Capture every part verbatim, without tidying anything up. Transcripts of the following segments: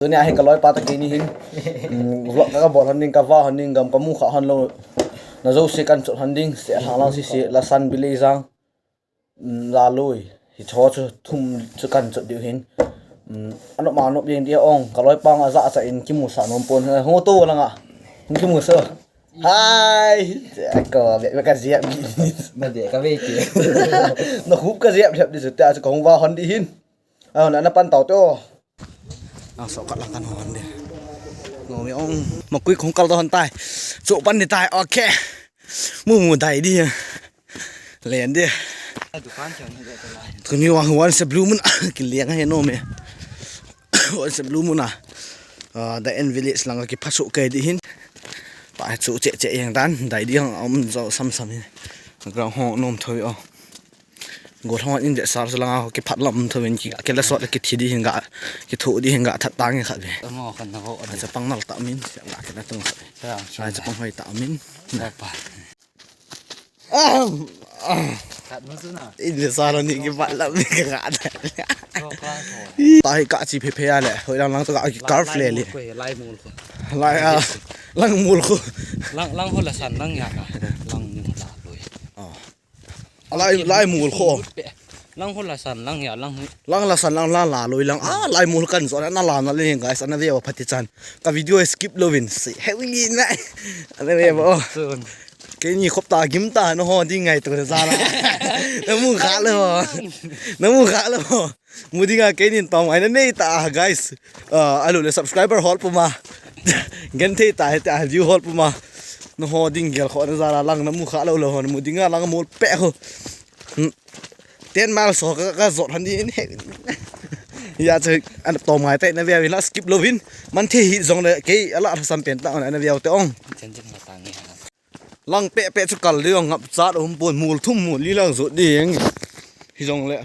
Tunia hi ka loipa toh keini hin, um, vlog ka, ka bol hon ding, ka va hon ding, gam ka mu kha hon lou. Na jouse kan chot hon ding, se lang lang sese, Lasan, Bileijang, um, Lalui. Hicho chu thum chu kan chot diu hin. Um, anop ma anop jeng dia ong, ka loipa nga ja cha in kimusah nom pon. Hung to langa. Hung kimusah. Hai. Ko be ka jep. Na be ka be ti. Na hup ka jep jep di chu ta chu ka hung va hon di hin. A, na, na pan tau te o. Ang so ka lang kan hon de. Ngo mi ong. Makui kong kal to hon tai. So pan ni tai. Okay. Mu mu dai di. Len di. Tuni vang once a blue moon. Kiliang he no me. Once a blue moon a. Ah, the end village lang ki phasu kai di hin. Pa chu che che yang dan. Dai di ang om zo sam sam hin. Ground ho nom thoi o. Gollhang in de sar lang a kiphat lam tho in ki, kila sot kithi di hin ga, kithu di hin ga that tang khat ve. Tamo kan na ho. Ai chapang nal ta min, ga kila tung khat ve. Ai chapang hoi ta min. Apa. Ah, ah. Kat mo su na. In de sar ni kiphat lam ni ga. Ko ka ko. Ta hi ka chi phe phe a le, hoi lang lang to ga ki carve le le. Lai mul ko. Lai a, lang mul ko. Lang, lang ho Lasan lang ya ka. Lang ni Lalui. Oh. Lai, lai mul ko. Lang ho Lasan lang ya, lang. Lang Lasan lang, lang Lalui lang. Ah, lai mul kan zo na la na le guys, ana ve o phati chan. Ka video skip louvin se. He wi ni na. Ana ve o. Keini khop ta gim ta no ho ding ngai to za la. Na mu kha le ho. Na mu kha le ho. Mu dinga keinin tong ai na nei ta guys. Ah, alu le subscriber hol puma. Gen thei ta he ta view hol puma. Na ho ding gel kho na za la lang na mu kha lo lo ho mu dinga lang mol pe ho. Hmm. Ten miles so ka, ka zot han di in he. Ya che an to mai te na via la skip louvin. Man the hi jong le kei ala sam pen ta na via te ong. Chen chen ma ta nge. Lang pe pe chu kal ding ngap chat um pon mul thum mul li lang zot ding. Hi jong le.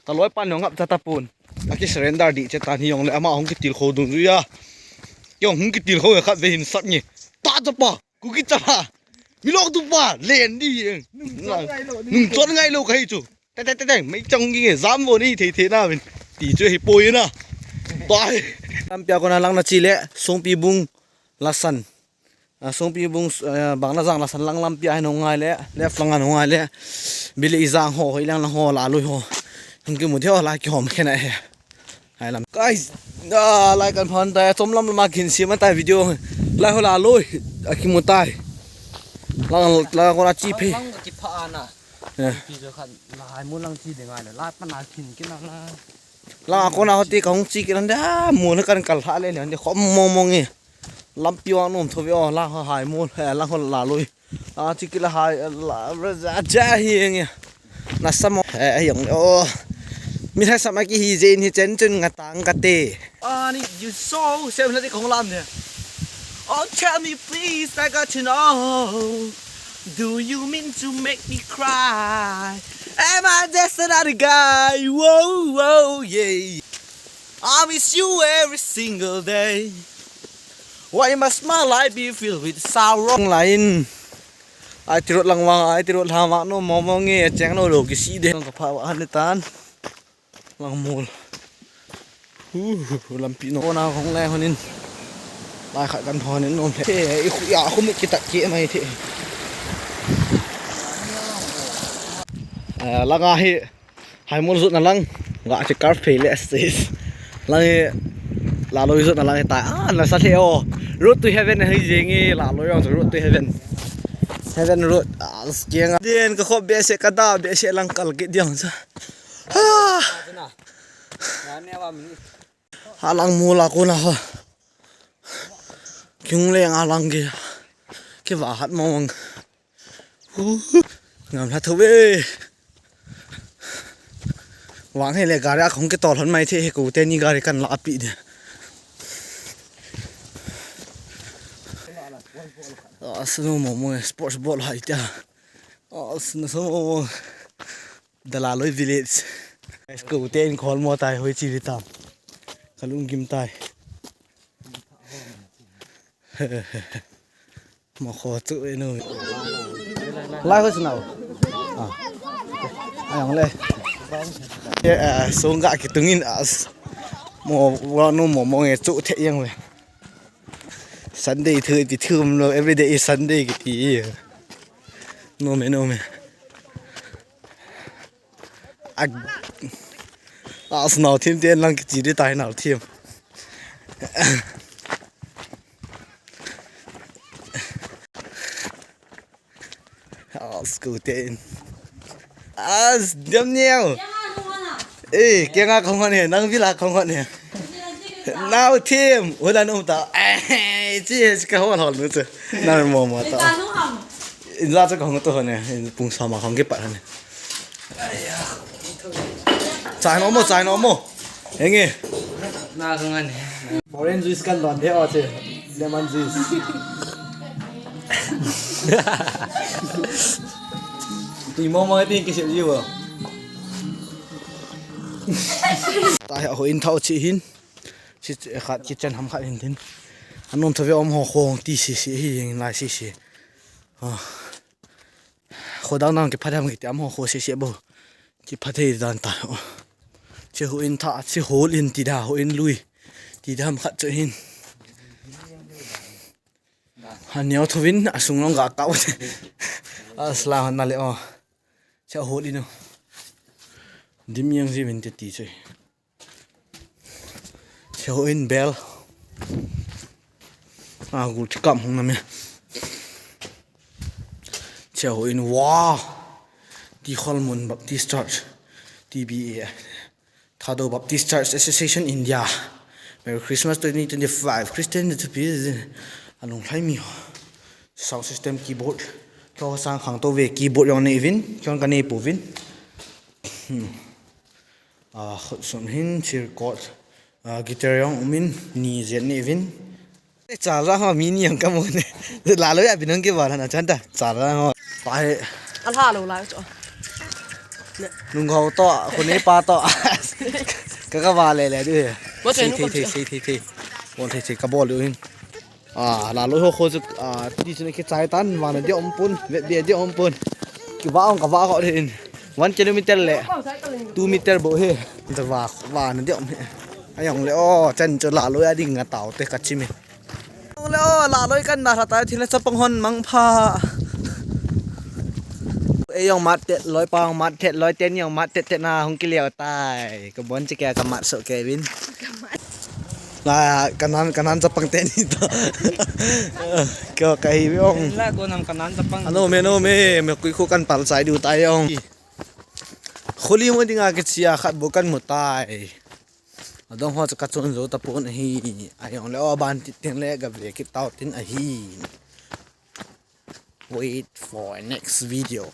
Ka loipan ngap chat ta pon. A ki surrender di che tan hi jong le ama hung kitil kho dun ju ya. Jong hung kitil kho khat ve hin sat nge. Ta ta pa. Ku ki cha pa. Mi lok tu pa. Len di. Nung chon ngai lo ka hi chu. Te te te te. Mai chang nge jam vo ni thei thei na vin. Ti chu hi poi na. Tai. Lampi a kona lang na chi le. Songpi bung. Lasan. A, Songpi bung, eh, bang na jang Lasan lang lampi a hin hung ngai le, left lang a hung ngai le, Bileijang ho, hoi lang lang ho, Lalui ho. Hung kimu thei ho, la kihom khen a he. Hai lam. Guys, da, lai kan phan tai, chom lam lam a kin sim a tai video. Lai ho Lalui, a kimu tai. Lang, lang kona chi phe. Lang kipha ana. Eh. Pi jo khan, lai mu lang chi de ngai le, lai pa na kin kin a la. Lang kona ho ti ka hung chi kin a de, ah, mu na kan kal ha le le, de khom mo mo nge. Lampi vang nom tho ve o, lang ho hai mol, eh, lang ho Lalui. A, chi kila hai, eh, la, ra, ja, ja, hi, nge. Na sam o, eh, yong, o. Mi hai sam a ki hi je in hi chen chun nga tang ka te. Ani, you so, sem na ti kong lam ne. Oh, tell me please, I got to know. Do you mean to make me cry? Am I just another guy? Whoa, whoa, yeah. I miss you every single day. Why must my life be filled with sorrow? Line. Ai tirot lang vang, ai tirot lang vang, no mo mo nge, cheng no lo kisi de. Ka pha wa han tan. Lang mol. Hu, hu, lampi no. Kona hung le honin. Lai khat kan honin nom the. He, i khu ya khu mi kita ke mai the. Eh, langa hi. Hai mol zot na lang. Ga che car fail le sis. Lang hi. Lalui zot na lang hi ta. Ah, na sa the o. Road to heaven hi jeng e. Lalui ang road to heaven. Heaven road. Ah, skiang. Den ka khop be se ka da be se lang kal ke diang sa. Ha. Ha lang mol a kona ha. King le nga lang ke. Ke va hat mong. Ngam la tho ve. Vang he le gari a khong ke tol hon mai the he ko te ni gari kan la pi de. Ah, snow mo mo sports ball hai ta. Ah, snow mo mo. Dalaloi village. School te in khol mo tai hoi chi ri tam. Kalung gim tai. Mo kho chu e no. Lai ho sinau. Ah. Ayang le. Ye, ah, song ga ki tungin as. Mo, wa no mo mo nge chu the yang we. Sunday thu ti thum lo, every day is Sunday kiti. No me, no me. Ag. As nau thim te lang kichi di tai nau thim. As ku te in. As dam neo. Eh, kya nga khong ne, nang vila khong ne. Nau thim, ulan um ta. Eh, chi ka hol hol nu chu. Nang mo mo ta. Inla chu khong to ne, pung sa ma khong ke pa ne. Chai no mo, chai no mo. Henge. Na khong ne. Orange juice kan don de o che. Lemon juice. Tui mo mo tin ke se ji wo. Ta ha ho in thau chi hin. Si khat kitchen ham khat hin tin. Anom thave om ho khong ti si si hi ing lai si si. Ah. Kho dang dang kiphat ham kiti am ho kho se se bo. Kiphat thei dan ta. Che ho in tha, che hol in ti da, ho in lui. Ti dam khat chu hin. Ha neo thovin, asung long ga kau. Asla na le o. Che hol in o. Dim yang ji vin te ti che. Che ho in bel. A gul ti kam hung na me. Che ho in wa. Ti Kholmun Baptist Church. T B A. Thadou Baptist Church Association India. Merry Christmas twenty twenty-five. Christian to be along lai mi ho. Sound system keyboard. Kyo sang khang to ve keyboard yong nei vin. Kyo ka nei pu vin. Hmm. A, khut sum hin chir kot, a, guitar jong umin, ni jen ni vin. Chal ra ho mi ni ang ka mo ne. La lo ya bin ang ke ba na chan ta. Chal ra ho. Pa he. A la lo la chu. Nung ho to, ko ne pa to. Ka ka ba le le du he. Mo chai nu thei, ko thei, chu. Thei, thei, thei. Mo thei, thei, ka bol du hin. A, la lo ho kho chu, a, ti chu na kichai tan, va na dia um pun, vet bia dia um pun. Ki va ong ka va ko hin. One kilometer le two meter bo he. Ta va, va na dia um he. Ayong le o, chan chu la lo ya ding nga tau te ka chimi. Ayong le o, la lo kan na ra ta thil chapang hon mang pha. Ei jong mat tet, loi pa jong mat tet, loi ten jong mat tet tet na hung ki leo tai. Ka bon chi ke ka mat so ke vin. Na, kanan, kanan chapang teni to. Kyo kahi ong. La ko nam kanan chapang. Ano me, no me, me kui ko kan pal sai du tai ong. Khuli mo dinga kichia khat bo kan mo tai. Adong ho cha ka chon zo ta pon ahi. Ayong le o ban ti teng le ga ve kit tau tin ahi. Wait for next video.